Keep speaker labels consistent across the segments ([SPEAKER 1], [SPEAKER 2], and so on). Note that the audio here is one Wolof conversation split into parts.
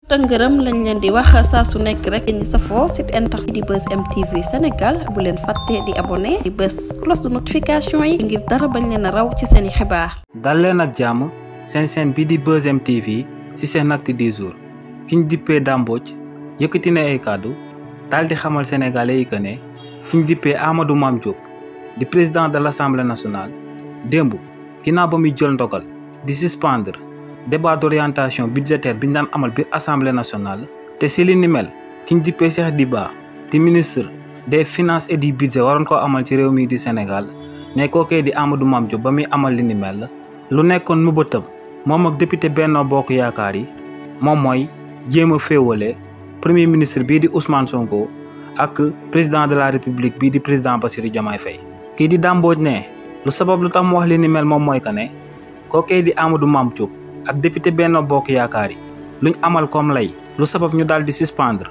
[SPEAKER 1] tëngërëm lañ leen di wax saa su nekk rek ñi safoo site internet di Buzz M TV Sénégal bu leen fàtte di abonné di bës cloche de notification yi ngir dara bañ leen a raw ci seeni xibaar.
[SPEAKER 2] dal leen ak jàmm seen chaîne bi di Buzz M TV ci seen acte du jour kiñ dippee Dame Mbodj yëkkati na ay kàddu daal di xamal sénégalais yi que ne kiñ dippee Amadou Mame Diop di président de l'Assemblée nationale démb ginnaaw ba muy jël ndogal di suspendre débat d'orientation budgétaire bi ñu daan amal biir assemblée nationale te si li ni mel ki ñu dippee Cheikh Diba di ministre des finances et du budget waroon koo amal ci réew mi di Sénégal ne kookee di Amadou Mame Diop ba muy amal li ni mel lu nekkoon mu bëtëm moom ak député Benno Bokk Yaakaar yi moom mooy jéem a féewale premier ministre bii di Ousmane Sonko ak président de la république bii di président Bassirou Diomaye Faye kii di Dame Mbodj ne lu sabab lu tax mu wax li ni mel moom mooy que ne kookee di Amadou Mame Diop ak député Benno Bokk Yaakaar yi luñ amal comme lay lu sabab ñu daal di suspendre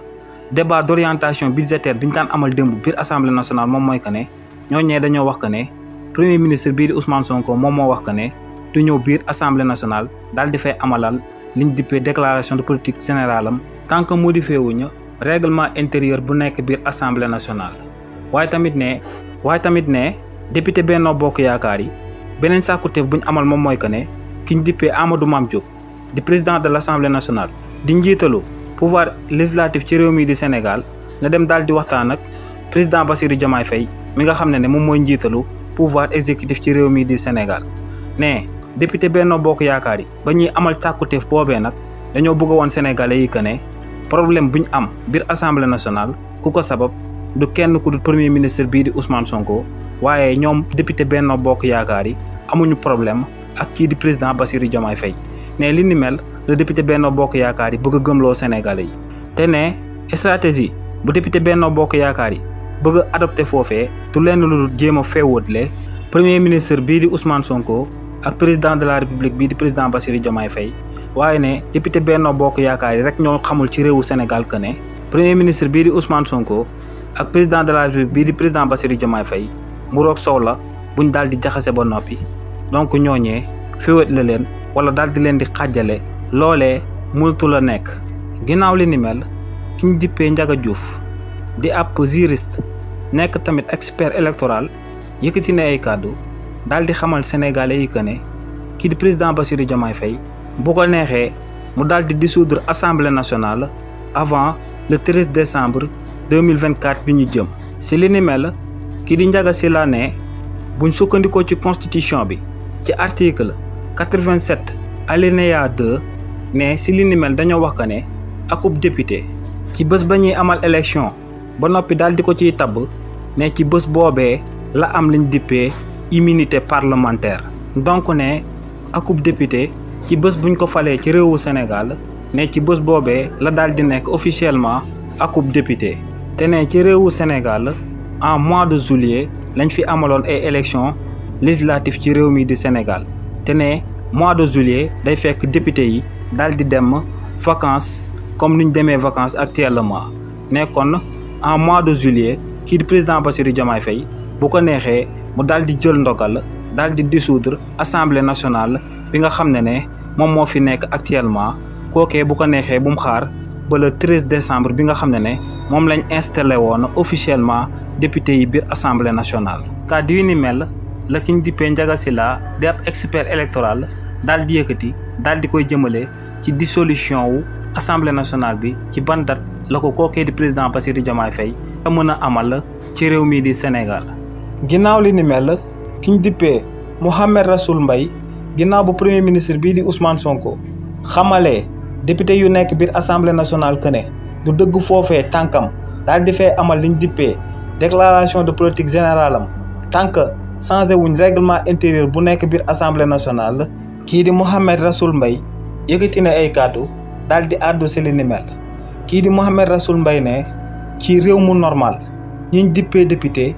[SPEAKER 2] débat d'orientation budgétaire bi ñu daan amal démb biir assemblée nationale moom mooy que ne ñooñee dañoo wax que ne premier ministre bii di Ousmane Sonko moom moo wax que ne du ñëw biir assemblée nationale daal di fay amalal liñ dippee déclaration de politique générale am tant que modifié wuñu règlement intérieur bu nekk biir assemblée nationale. waaye tamit ne député Benno Bokk Yaakaar yi beneen sàkkuteef bu ñu amal moom mooy que ne kiñ dippee Amadou Mame Diop di président de l'Assemblée nationale di njiitalu pouvoir législatif ci réew mi di Sénégal nga dem daal di waxtaan ak président Bassirou Diomaye Faye mi nga xam ne moom mooy njiitalu pouvoir exécutif ci réew mi di Sénégal ne député Benno Bokk Yaakaar yi ba ñuy amal sàkkuteef boobee nag dañoo bëgg woon sénégalais yi que ne problème bu ñu am biir assemblée nationale ku ko sabab du kenn ku dul premier ministre bii di Ousmane Sonko waaye ñoom député Benno Bokk Yaakaar yi amuñu problème ak kii di président Bassirou Diomaye Faye ne li ni mel le député Benno Bokk Yaakaar yi bëgg a gëmloo sénégalais yi te ne stratégie bu député Benno Bokk Yaakaar yi bëgg a adopté foofee tu lenn lu jéem a feewootle premier ministre bii di Ousmane Sonko ak président de la république bii di président Bassirou Diomaye Faye waaye ne député Benno Bokk Yaakaar yi rek ñoo xamul ci réewu Sénégal que ne premier ministre bii di Ousmane Sonko ak président de la république bii di président Bassirou Diomaye Faye mu roog soow la buñ daal di jaxase ba noppi donc ñooñee féwét la leen wala daal di leen di xàjjale loolee mënatu la nekk ginnaaw li ni mel ki ñu dippee Ndiaga Diouf di ab juriste nekk tamit expert électoral yëkkati na ay kàddu daal di xamal sénégalais yi que ne kii di président Bassirou Diomaye Faye bu ko neexee mu daal di dissoudre assemblée nationale avant le 13 décembre 2024 bi ñu jëm si li ni mel kii di Ndiaga Sylla ne buñ sukkandikoo ci constitution bi ci article 87 alinéa 2 ne si li ni mel dañoo wax que ne akub député ci bés ba ñuy amal élection ba noppi daal di ko ciy tabb ne ci bés boobee la am liñ dippee immunité parlementaire donc ne akub député ci bés buñ ko falee ci réewu Sénégal ne ci bés boobee la daal di nekk officiellement akub député te ne ci réewu Sénégal en mois de juillet lañ fi amaloon ay élections législatives ci réew mi di Sénégal te ne mois de juillet day fekk député yi daal di dem vacances comme niñ demee vacances actuellement ne kon en mois de juillet kii di président Bassirou Diomaye Faye bu ko neexee mu daal di jël ndogal daal di dissoudre assemblée nationale bi nga xam ne moom moo fi nekk actuellement kookee bu ko neexee bu mu xaar ba le 13 décembre bi nga xam ne moom lañ installé woon officiellement député yi biir assemblée nationale. kàddu yu ni mel la ki ñu dippee Ndiaga Sylla di ab expert électoral daal di yëkkati daal di koy jëmale ci dissolution wu assemblée nationale bi ci ban date la ko kookee di président Bassirou Diomaye Faye a mën a amal ci réew mii di Sénégal. ginnaaw li ni mel ki ñu dippee Mouhamed Rassoul Mbaye ginnaaw bu premier ministre bii di Ousmane Sonko xamalee député yu nekk biir assemblée nationale que ne du dëgg foofee tànkam daal di fay amal liñ dippee déclaration de politique générale am tant que changé wuñ règlement intérieur bu nekk biir assemblée nationale kii di Mouhamed Rassoul Mbaye yëkkati na ay kàddu daal di àddu si li ni mel kii di Mouhamed Rassoul Mbaye ne ci réew mu normal ñiñ dippee député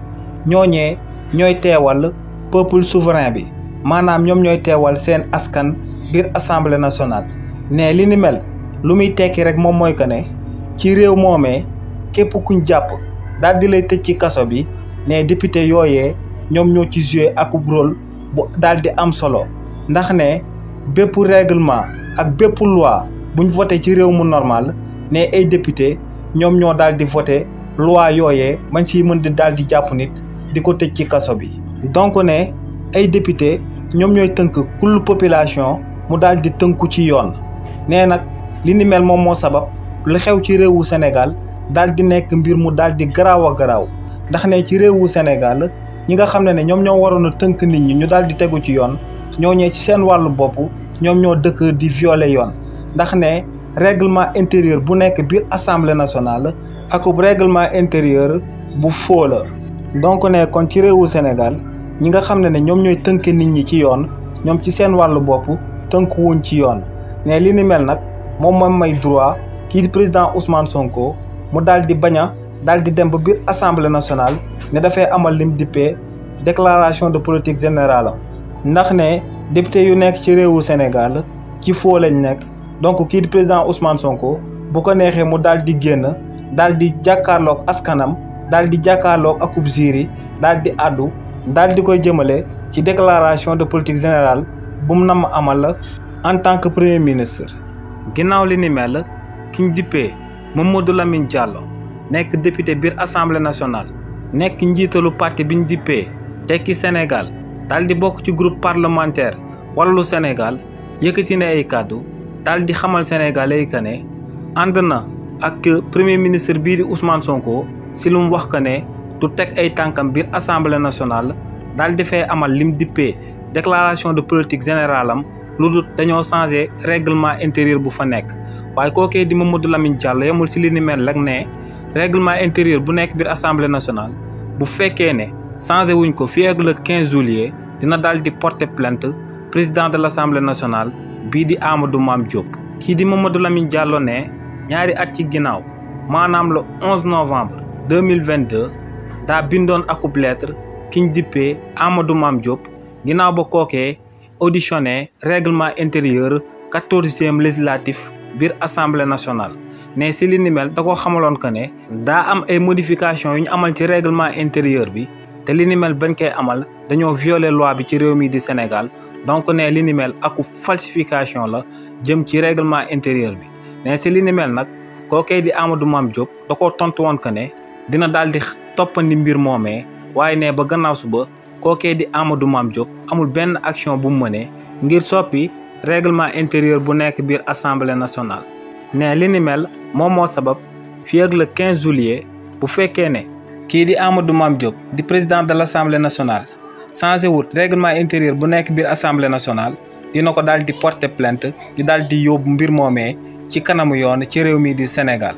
[SPEAKER 2] ñooñee ñooy teewal peuple souverain bi maanaam ñoom ñooy teewal seen askan biir assemblée nationale ne li ni mel lu muy tekki rek moom mooy que ne ci réew moomee képp kuñ jàpp daal di lay tëj ci kaso bi ne député yooyee ñoom ñoo ci joué akub rôle bu daal di am solo ndax ne bépp règlement ak bépp loi buñ voté ci réew mu normal ne ay député ñoom ñoo daal di voté loi yooyee bañ siy mën di daal di jàpp nit di ko tëj ci kaso bi. donc ne ay député ñoom ñooy tënk kull population mu daal di tënku ci yoon nee nag li ni mel moom moo sabab lu xew ci réewu Sénégal daal di nekk mbir mu daal di garaaw a garaaw ndax ne ci réewu Sénégal ñi nga xam ne ñoom ñoo waroon a tënk nit ñi ñu daal di tegu ci yoon ñoo ñëwee ci seen wàllu bopp ñoom ñoo dëkk di violer yoon ndax ne règlement intérieur bu nekk biir assemblée nationale akub règlement intérieur bu faux la. donc ne kon ci réewu Sénégal ñi nga xam ne ñoom ñooy tënk nit ñi ci yoon ñoom ci seen wàllu bopp tënku wuñ ci yoon ne li ni mel nag moom mooy may droit kii di président Ousmane Sonko mu daal di bañ a daal di dem ba biir assemblée nationale ne dafay amal lim dippee déclaration de politique générale ndax ne député yu nekk ci réewu Sénégal ci foo lañ nekk donc kii di président Ousmane Sonko bu ko neexee mu daal di génn daal di jàkkaarloog askanam daal di jàkkaarloog akub jury daal di àddu daal di koy jëmale ci déclaration de politique générale bu mu nam amal en tant que premier ministre. ginnaaw li ni mel ki ñu dippee Mamadou Lamine Diallo nekk député biir assemblée nationale nekk njiitalu parti bi ñu dippee Tekki Sénégal daal di bokk ci groupe parlementaire Wallu Sénégal yëkkati na ay kàddu daal di xamal sénégalais yi que ne ànd na ak premier ministre bii di Ousmane Sonko si lu mu wax que ne du teg ay tànkam biir assemblée nationale daal di fay amal lim dippee déclaration de politique générale am lu dul dañoo changé règlement intérieur bu fa nekk waaye kookee di Mamadou Lamine Diallo yemul si li ni mel rek ne règlement intérieur bu nekk biir assemblée nationale bu fekkee ne changé wuñ ko fii ak le 15 juillet dina daal di porter plainte président de l' assemblée nationale bii di Amadou Mame Diop. kii di Mamadou Lamine Diallo ne ñaari at ci ginnaaw maanaam le 11 novembre 2022 daa bindoon akub lettre ki ñu dippee Amadou Mame Diop ginnaaw ba kookee auditionné règlement intérieur 14e législatif biir assemblée nationale ne si li ni mel da ko xamaloon que ne daa am ay modification yu ñu amal ci règlement intérieur bi te li ni mel bañ koy amal dañoo violer loi bi ci réew mi di Sénégal donc ne li ni mel aku falsification la jëm ci règlement intérieur bi ne si li ni mel nag kookee di Amadou Mame Diop da koo tontu woon que ne dina daal di toppandi mbir moomee waaye ne ba gannaaw suba kookee di Amadou Mame Diop amul benn action bu mu mënee ngir soppi règlement intérieur bu nekk biir assemblée nationale. ne li ni mel moom moo sabab fii ak le 15 juillet bu fekkee ne kii di Amadou Mame Diop di président de l' assemblée nationale changé wut règlement intérieur bu nekk biir assemblée nationale dina ko daal di porter plainte di daal di yóbbu mbir moomee ci kanamu yoon ci réew mi di Sénégal.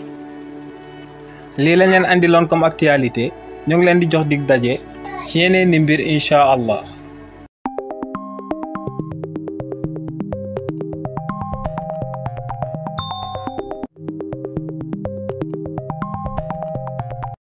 [SPEAKER 2] lii la leen andiloon comme actualité ñu ngi leen di jox dig daje ci yeneen ni mbir incha allah.